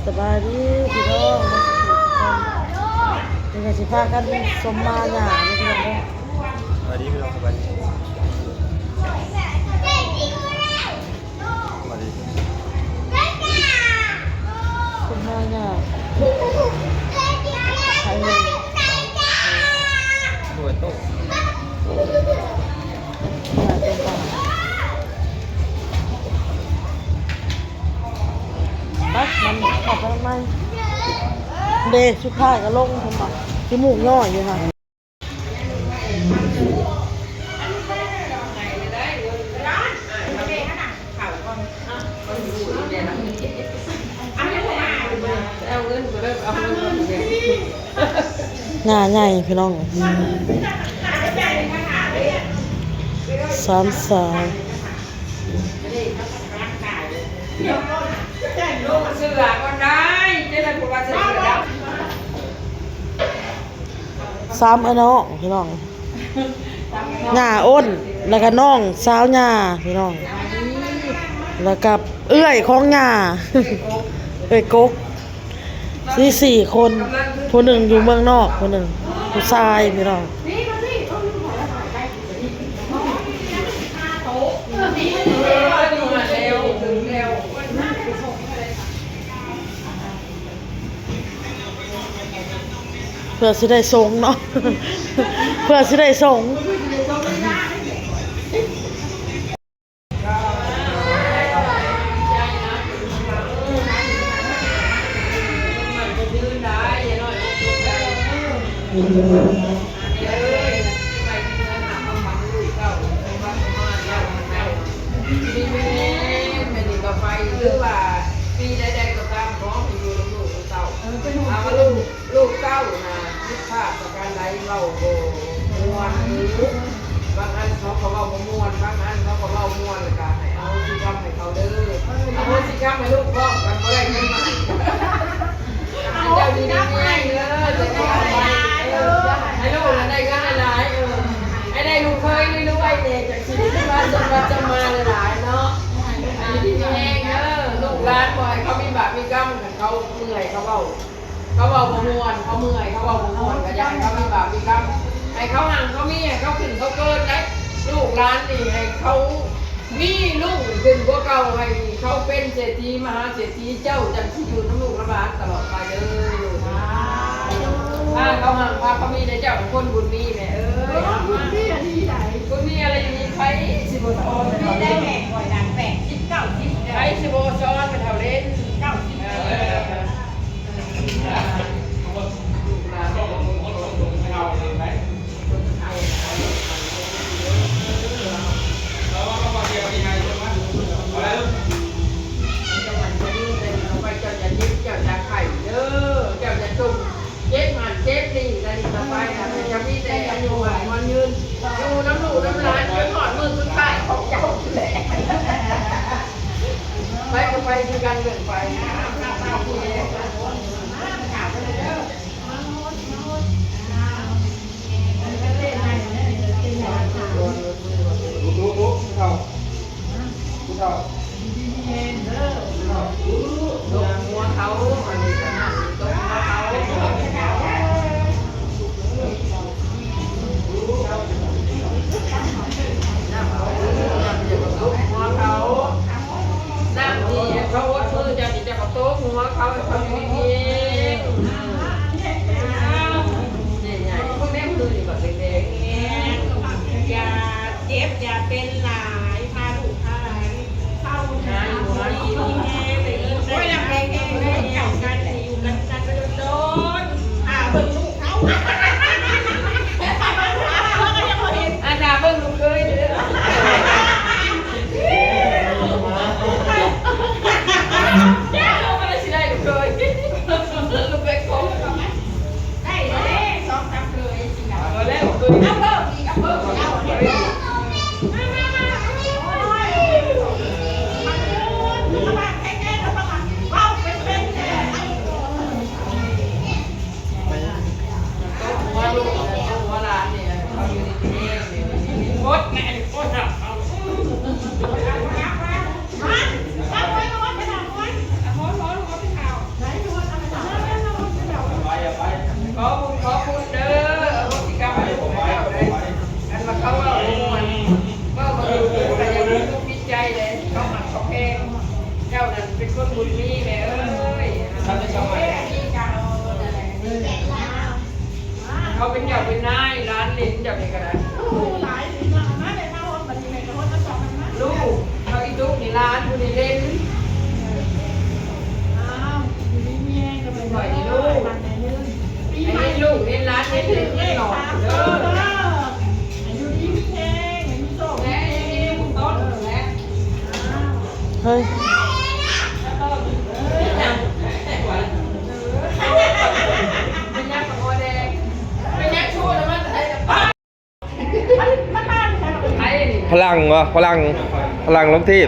ສະບາຍດີພີ່ນ້ອງ ເຮົາກະຊິພາກັນຊົມມາຫຍ້າເດີພີ່ນ້ອງເດີ. ສະບາຍດີພີ່ນ້ອງ ສະບາຍດີ ສະບາຍດີ ຊົມມາຫຍ້າ ໃຫ້ເຫັນ ໂດຍໂຕ ໄປ ມັນເຂົ້າໄປໃໝ່ເດ້. ສຸດທ້າຍກະລົງ ເຫັນບໍ່ ຂີ້ມູກຍ້ອຍຢູ່ຫັ້ນ. ຫຍ້າໃຫຍ່ພີ່ນ້ອງ ສາມສາວ ສາມອ້າຍນ້ອງພີ່ນ້ອງ ຫຍ້າອົ້ນ ແລ້ວກະນ້ອງສາວຫຍ້າພີ່ນ້ອງ ແລ້ວກະເອື້ອຍຂອງຫຍ້າ ເອື້ອຍກົກ ມີສີ່ຄົນ ຜູ້ໜຶ່ງຢູ່ເມືອງນອກ ຜູ້ໜຶ່ງຜູ້ຊາຍພີ່ນ້ອງ. ເພື່ອຊິໄດ້ສົງເນາະ ເພື່ອຊິໄດ້ສົງ. ລູກເຕົ້ານະ ຜິດພາດປະການໃດເວົ້າບໍ່ມ່ວນ ບາງອັນເຂົາກະເວົ້າບໍ່ມ່ວນ ບາງອັນເຂົາກະເວົ້າມ່ວນ ແລ້ວກະໃຫ້ອະໂຫສິກຳໃຫ້ເຂົາເດີ ອະໂຫສິກຳໃຫ້ລູກພ້ອມກັນ ບໍ່ໄດ້ເງິນມາໃຫ້ ໃຫ້ເຈົ້າຢູ່ດີມີແຮງເດີ ໃຫ້ລູກນັ້ນໄດ້ເງິນຫຼາຍໆ ເອີ ໃຫ້ໄດ້ລູກເຂີຍລວຍໆແດ່ ຈັ່ງຊິໄດ້ມາສົມບັດຈຳມາຫຼາຍໆເນາະ ຢູ່ດີມີແຮງເດີ ລູກຫຼານບໍ່ໃຫ້ເຂົາມີບາບມີກຳ ຄັນເຂົາເມື່ອຍເຂົາເວົ້າ ເຂົາເວົ້າບໍ່ມ່ວນ ເຂົາເມື່ອຍ ເຂົາເວົ້າບໍ່ມ່ວນ ກະຢ່າໃຫ້ເຂົາມີບາບມີກຳ ໃຫ້ເຂົາຮັ່ງເຂົາມີ ໃຫ້ເຂົາຂຶ້ນເຂົາເກີນໄດ໋ ລູກຫຼານນີ້ໃຫ້ເຂົາມີລຸ້ງຂຶ້ນກວ່າເກົ່າ ໃຫ້ເຂົາເປັນເສດຖີມະຫາເສດຖີ ເຈົ້າຈັ່ງຊິຢູ່ນຳລູກນຳຫຼານຕະຫຼອດໄປເດີ ພາເຂົາຮັ່ງພາເຂົາມີເດີ ເຈົ້າຄົນບຸນມີແມ່ເອີຍ ບຸນມີອັນນີ້ໃດ ບຸນມີອະໄລຢູ່ນີ້ ໃຜຊິບໍ່ສອນ ມີໄດ້ແມ່ຂ້ອຍນະ ແປດສິບ ເກົ້າສິບ ໃຜຊິບໍ່ສອນແມ່ເຖົ້າເລນ ເກົ້າສິບ ເຈົ້າຢ່າເຈັບ ເຈົ້າຢ່າໄຂ້ເດີ ເຈົ້າຢ່າຈົ່ມເຈັບຫັ້ນເຈັບນີ້ ແຕ່ນີ້ຕໍ່ໄປນະ ຈະມີແຕ່ອາຍຸໝັ້ນຂວັນຍືນ ຢູ່ນຳລູກນຳຫຼານ ຈົນຮອດມື້ສຸດທ້າຍຂອງເຈົ້າພຸ້ນແຫຼະ ໄປກະໄປຄືກັນເລື່ອງໄປ. ຕົບຫົວເຂົາ ອັນນີ້ກະນັ້ນຕົບຫົວເຂົາ ນ້ຳເຂົາ ນ້ຳທີ່ເຂົາອົດມືເຈົ້ານີ້ ເຈົ້າກະຕົບຫົວເຂົາ ໃຫ້ເຂົາຢູ່ດີມີແຮງ ໃຫຍ່ໆ ເບິ່ງແນ່ມືນີ້ບັກແດງໆ ຢ່າເຈັບຢ່າເປັນຫຼາຍ ພາລູກພາຫຼານເຂົ້າຫາຢູ່ຫາກິນ ໂອ້ຍ ນຳແພງແຮງເດີ ເຈົ້າກັນ ຢູ່ກັນ ກັນໂດນໆ ຖ້າເບິ່ງລູກເຮົາ ອ່າ ຖ້າເບິ່ງລູກເຂີຍເດີ ເຈົ້າກໍຊິໄດ້ລູກເຂີຍ. ບຸນມີແມ່ເອີຍ ເຂົາເປັນເຈົ້າເປັນນາຍ ຫຼານຫຼິ້ນເຈົ້ານີ້ກໍໄດ້ ຫຼາຍປີແລ້ວ ມາໄດ້ມາຮອດບັດນີ້ແມ່ກໍຮອດມາສອງພັນມາ ລູກເຂົາອີຕຸນີ້ຫຼານຜູ້ນີ້ຫຼິ້ນ ອ້າວ ຢູ່ດີມີແຮງ ກໍເປັນ ຂ້ອຍນີ້ລູກ ໃຫ້ເຫັນລູກເຫັນຫຼານ ເຫັນເດັກເຫັນນ້ອງເດີ ໃຫ້ຢູ່ດີມີແຮງ ໃຫ້ມີໂຊກມີເຮງ ເຮີ້ຍ ພະລັງວະ ພະລັງ ພະລັງລົງທີບ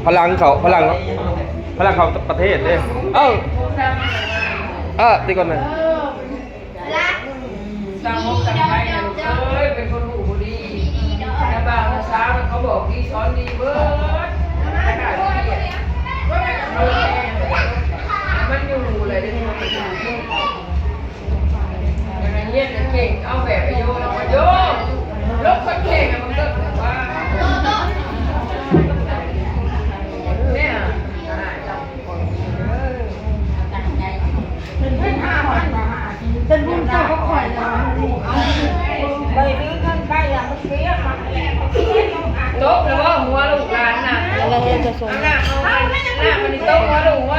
ພະລັງເຂົ້າ ພະລັງ ພະລັງເຂົ້າປະເທດເດ້ ເອີ ເອີ ຕິກ່ອນນະ. ສາວມົກກັບໄປນະ ເອີຍ ເປັນຄົນຮູ້ບໍ່ດີ ແຕ່ບ່າວນະສາວນະ ເຂົາບອກດີສອນດີເບີດ ແຕ່ກະຂີ້ດຽດ ມັນຢູ່ແຫຼະ ດຽວນີ້ມັນຢູ່ ມັນຮຽນນະເກັ່ງ ເອົາແບບໄປໂຍນ ເອົາມາໂຍນ ລົງຄົນເກັ່ງນະ ມັນເກີດວ່າ ແມ່ນຫຍັງ? ເພິ່ນເປັນຫ້າພັນ ເພິ່ນບຸນເຈົ້າກັບຂ້ອຍແລ້ວ ໄປຊື້ເງິນໄປ ມັນເສຍ ຕົກແລ້ວບໍ່ ຫົວລູກຫຼານນະ ອັນນັ້ນ ເອົາໜ້າ ເອົາໜ້າ ມັນຕົກຫົວລູກ ຫົວ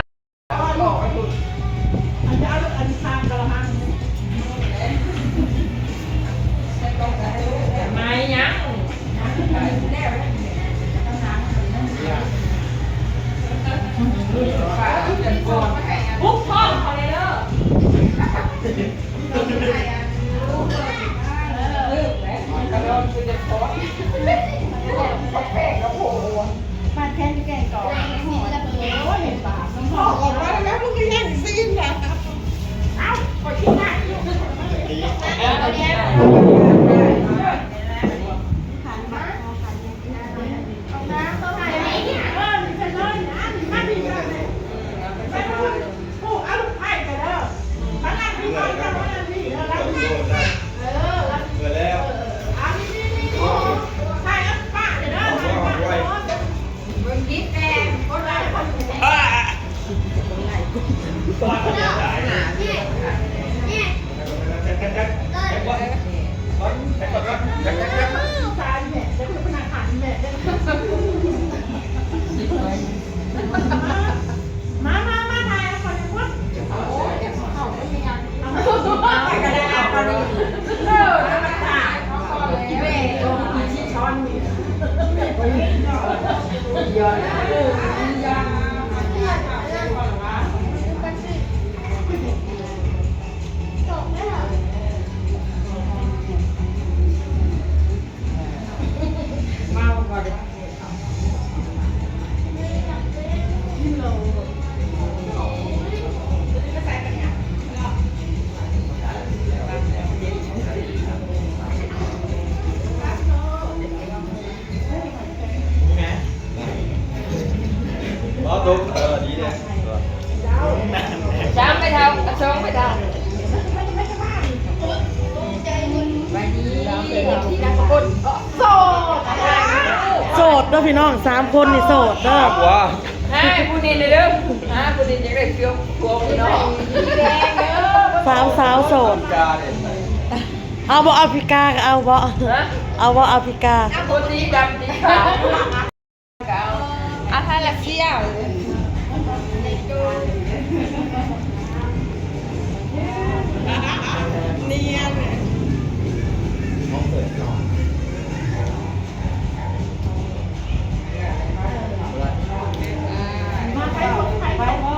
ອັນ ອັນ ອັນ ຊາມກະລະມັງ ໄມ້ຫຍັງ? ປຸກພ້ອມເຂົາແດ່ເດີ ເອີ ມາແທນແກງກອກ ໂອ້ຍ ເຫັນບາບ ມັນອອກ ອອກມາແລ້ວ ມຶງກໍຍ່າງຊີ້ນວ່າ ເອົ້າ ຂ້ອຍຄິດໜ້າຢູ່ ເອົາແລ້ວ ມາ ມາ ມາ ຖ່າຍເອົາກ່ອນ ໂອ້ຍ ເຂົາບໍ່ມີຫຍັງ ເອົາ ເອົາ ເອົາ ເອີ ທຳມະດາ ເຂົາກໍເລີຍ ແມ່ກໍມີຊິຊ້ອນ ແມ່ບໍ່ເຫັນເນາະ ເອີ ມີຢ່າງ ເມົາບໍ່ໄດ້. ສາມໄປເທົ່າ ສອງໄປເທົ່າ. ໂສດເດີພີ່ນ້ອງ ສາມຄົນນີ້ໂສດເດີ. ຫາຜົວ ຫາໃຫ້ຜູ້ນີ້ເດີ ຫາຜູ້ນີ້ຢາກໄດ້ຜົວ ຜົວພີ່ນ້ອງ ສາວ ສາວໂສດ. ເອົາບໍ່ ອາຟຣິກາກໍເອົາບໍ່? ຮະ? ເອົາບໍ່ ອາຟຣິກາ? ບໍ່ຕີດຳຕີຂາວ. ອາຫານລາເຊຍ ນຽນ. ໄປລົງ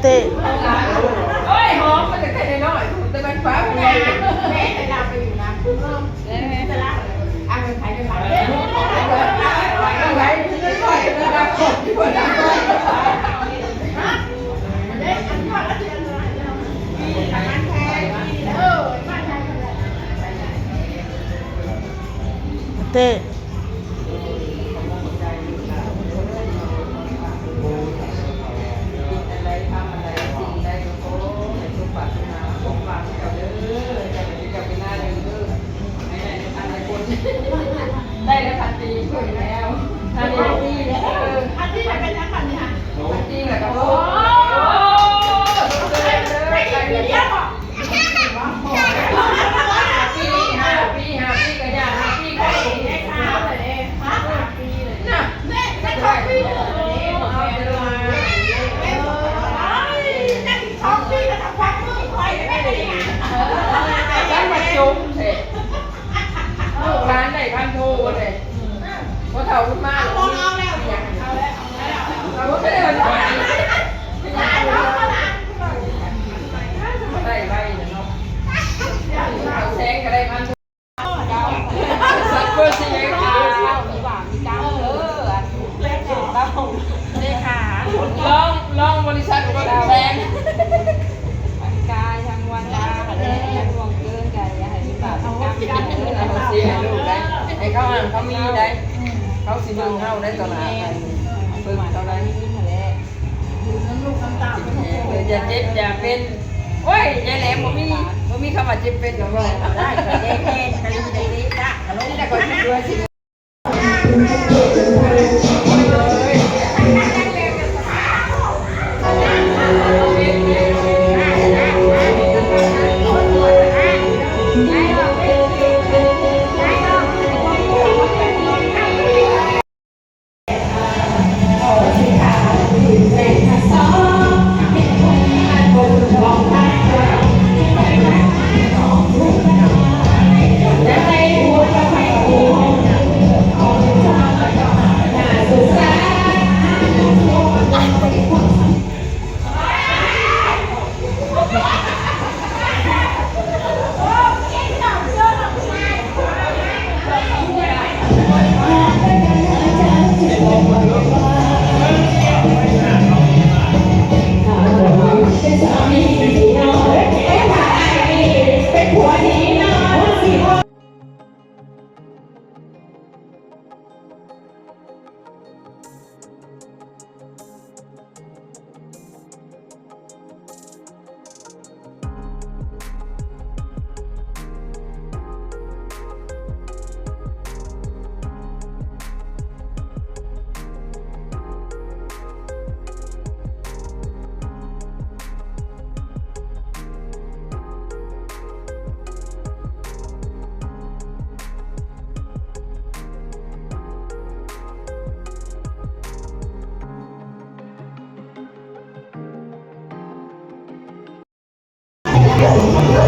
ເຕະ ໂອ້ຍ ຫອມມາແຕ່ນ້ອຍໆ ແຕ່ມັນຟ້າວໃຫຍ່ ແມ່ໄດ້ລາວໄປຢູ່ນຳ ເອີ ແມ່ໄດ້ລາວ ອ່າ ມັນໄປນຳ ເຕະ ໄດ້ແລ້ວພັນຕີ ໄດ້ແລ້ວພັນຕີ ໄດ້ແລ້ວ ເອີ ພັນຕີໄດ້ເປັນຫຍັງບັດນີ້ຫະ ພັນຕີແລ້ວກໍ ໂອ້ ໄດ້ ໄດ້ ໄດ້ ຈັ່ງມາຈົມແທ້ ລູກຫຼານໄດ້ພັນໂທເດ້ ບໍ່ເທົ່າບຸນມາ ເອົາແລ້ວ ເອົາແລ້ວ ເອົາແລ້ວ ເອົາແລ້ວ ໄດ້ໄວເນາະ ແສງກໍໄດ້ພັນໂທ ສັດເປີຊິເອງ ມີຫວ່າມີກ້າມເດີ ເລຂາ ລອງ ລອງບໍລິສັດກໍແສງ ທັງກາຍທັງວາຈາ ຄັນແມ່ນຫວງເກີນກໍຢ່າໃຫ້ມີບາບມີກຳເດີ ເອົາເສຍໃຫ້ລູກໄດ້ ໃຫ້ເຂົາຮັ່ງເຂົາມີໄດ້ ເຂົາຊິເບິ່ງເຮົາໄດ້ຕໍ່ໜ້າໄປ ເບິ່ງເຂົາໄດ້ ແມ່ນ ເອີ ຢ່າເຈັບຢ່າເປັນ ໂອ້ຍ ຍາຍແຫຼມບໍ່ມີ ບໍ່ມີຄຳວ່າເຈັບເປັນດອກ ເວົ້າໄດ້ກໍແຍກແຍະ ໄປເລີຍ ໄປເລີຍ ໄປເລີຍ ໄປເລີ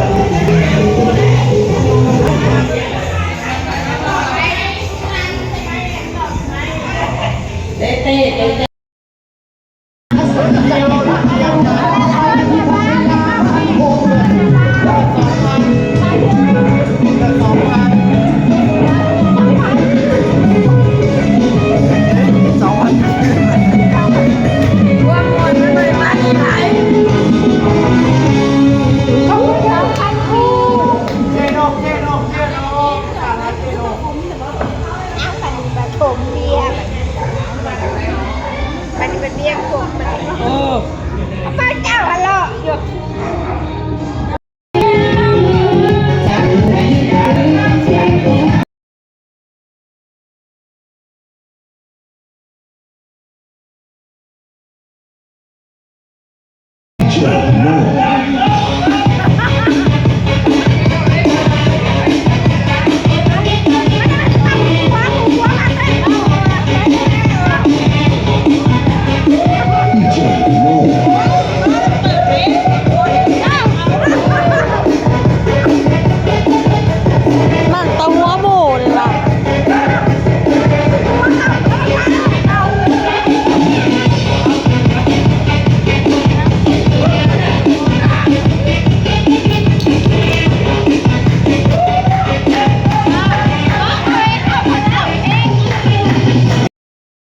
ຍ.